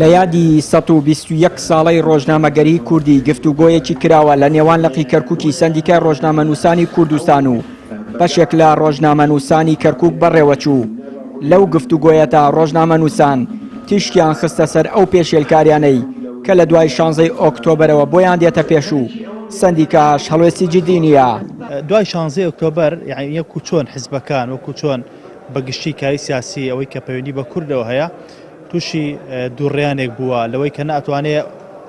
لە یادی 121 ساڵەی ڕۆژنامەگەری کوردی گفتوگۆیەکی کراوە لە نێوان لقی کەرکوکی سەندیکای ڕۆژنامەنووسانی کوردستان و بەشێک لە ڕۆژنامەنووسانی کەرکوک بەڕێوەچوو. لەو گفتوگۆیەدا ڕۆژنامەنووسان تیشکیان خستە سەر ئەو پێشێلکاریانەی کە لە دوای شانزەی ئۆکتۆبەرەوە بۆیان دێتە پێش و سەندیکاش هەڵوێستی جدی نییە. دوای شانزەی ئۆکتۆبەر یانی وەکو چۆن حزبەکان وەکو چۆن بە گشتی کاری سیاسی ئەوەی کە پەیوەندی بە کوردەوە هەیە تووشی دووڕیانێک بووە لەوەی کە ناتوانێ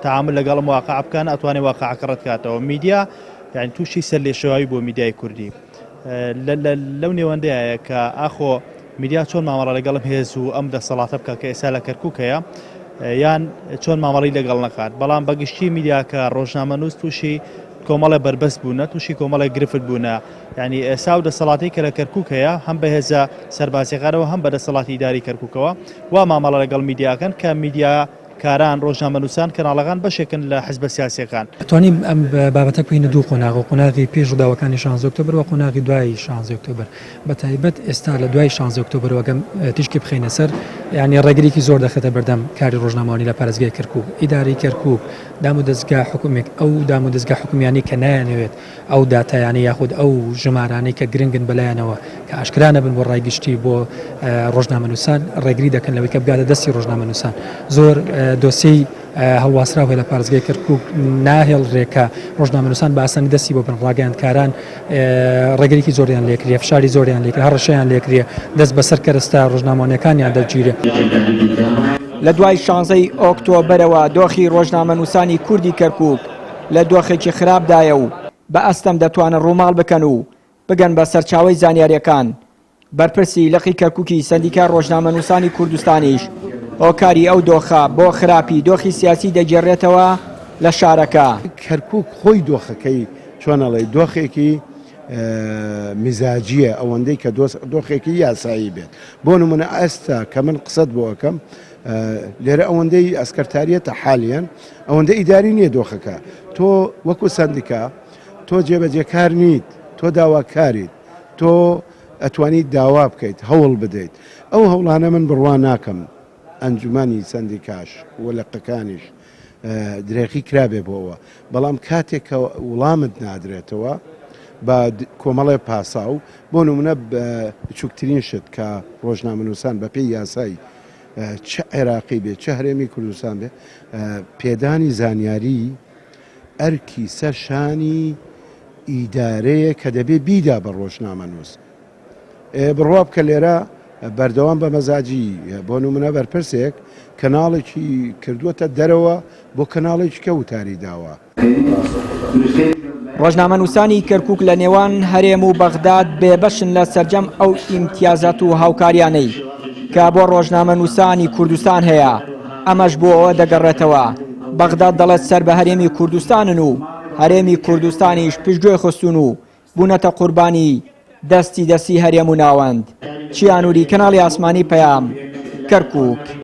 تەعامول لەگەڵ ئەم واقعە بکا ناتوانێ واقعەکە ڕەت کاتەوە میدیا یانی تووشی سەرلێشێواوی بووە میدیای کوردی لەو نێوەندەیە کە ئاخۆ میدیا چۆن مامەڵە لەگەڵ ئەم هێز و ئەم دەسەڵاتە بکە کە ئێستا لە کەرکک هەیە یان چۆن مامەڵی لەگەڵ نەکات بەڵام بەگشتی میدیاکە ڕۆژنامەنووس تووشی کۆمەڵێ بەربەست بوونە تووشی کۆمەڵێک گرفت بوونە یعنی ئێسا و دەسەڵاتی کە لە کەرکک هەیە هەم بە هێزە سەربازیەکانەوە هەم بە دەسەڵاتی ئیداری کەرککەوە وا مامەڵە لەگەڵ میدیاکەن کە میدیا کاران، ڕۆژنامەنووسان، کەناڵەکان بەشێکن لە حزبە سیاسییەکان. ئەتوانین ئەم بابەتە بکەینە دوو قۆناغ، قۆناغی پێش ڕووداوەکانی شانزەی ئۆکتۆبەر و قۆناغی دوای شانزەی ئۆکتۆبەر. بە تایبەت ئێستا لە دوای شانزەی ئۆکتۆبەرەوە گەم تیشکی بخەینە سەر، یانی ڕێگریی زۆر دەخرێتە بەردەم کاری ڕۆژنامەوانی لە پارێزگای کەرکووک. ئیدارەی کەرکووک، دامودەزگا حکومیەک، ئەو دامودەزگا حکومیانەی کە نایانەوێت ئەو داتایانەی یاخود ئەو ژمارانەی کە گرنگن بەلایانەوە کە ئاشکرا نەبن بۆ ڕای گشتی بۆ ڕۆژنامەنووسان ڕێگری دەکەن لەوەی کە بگاتە دەستی ڕۆژنامەنووسان زۆر دۆسیەی هەڵواسراو هەیە لە پارێزگای کەرکووک ناهێڵرێ کە ڕۆژنامەنووسان بە ئاسانی دەستی بۆ بن ڕاگەیاندکاران ڕێگریی زۆریان لێکرێ فشاری زۆریان لێکرێ هەڕەشەیان لێکرێ دەست بەسەر کەرەستە ڕۆژنامەوانیەکانیان دەگیرێ. لە دوای شانزەی ئۆکتۆبەرەوە دۆخی ڕۆژنامەنووسانی کوردی کەرکووک لە دۆخێکی خراپدایە و بە ئەستەم دەتوانن ڕووماڵ بکەن و بگەن بە سەرچاوەی زانیارییەکان. بەرپرسی لقی کەرکوکی سەندیکای ڕۆژنامەنووسانی کوردستانیش هۆکاری ئەو دۆخە بۆ خراپی دۆخی سیاسی دەگێڕێتەوە لە شارەکە. کەرکوک خۆی دۆخەکەی چۆن ئەڵێی دۆخێکی میزاجییە ئەوەندەی کە دۆخێکی یاسایی بێت. بۆ نمونە ئێستا کە من قسەت بۆ ئەکەم لێرە ئەوەندەی ئەسکەرتاریەتە حالیەن ئەوەندە ئیداری نییە دۆخەکە تۆ وەکو سەندیکا تۆ جێبەجێکار نیت تۆ داواکاریت تۆ ئەتوانیت داوا بکەیت هەوڵ بدەیت ئەو هەوڵانە من بڕوا ناکەم ئەنجومەنی سەندیکاش و لقەکانیش درێغی کرابێ بۆ ئەوە بەڵام کاتێک کە وڵامت نادرێتەوە بە کۆمەڵێ پاساو بۆ نمونە بچووکترین شت کە ڕۆژنامەنووسان بەپێی یاسای چ عێراقی بێت چ هەرێمی کوردستان بێت پێدانی زانیاری ئەرکی سەر شانی ئیدارەیە کە دەبێ بیدا بە ڕۆژنامەنووس بڕوا بکە لێرە بەردەوام بە مەزاجی بۆ نمونە بەرپرسێک کەناڵێکی کردووەتە دەرەوە بۆ کەناڵێکی کە وتاری داوە. ڕۆژنامەنووسانی کەرکووک لە نێوان هەرێم و بەغداد بێبەشن لە سەرجەم ئەو ئیمتیازات و هاوکاریانەی کە بۆ ڕۆژنامەنووسانی کوردستان هەیە، ئەمەش بۆ ئەوە دەگەڕێتەوە بەغداد دەڵێت سەر بە هەرێمی کوردستانن و هەرێمی کوردستانیش پشتگوێ خستوون و بوونەتە قوربانی دەستی دەستی هەرێم و ناوەند. چیانوری، کەناڵی ئاسمانی پەیام، کەرکووک.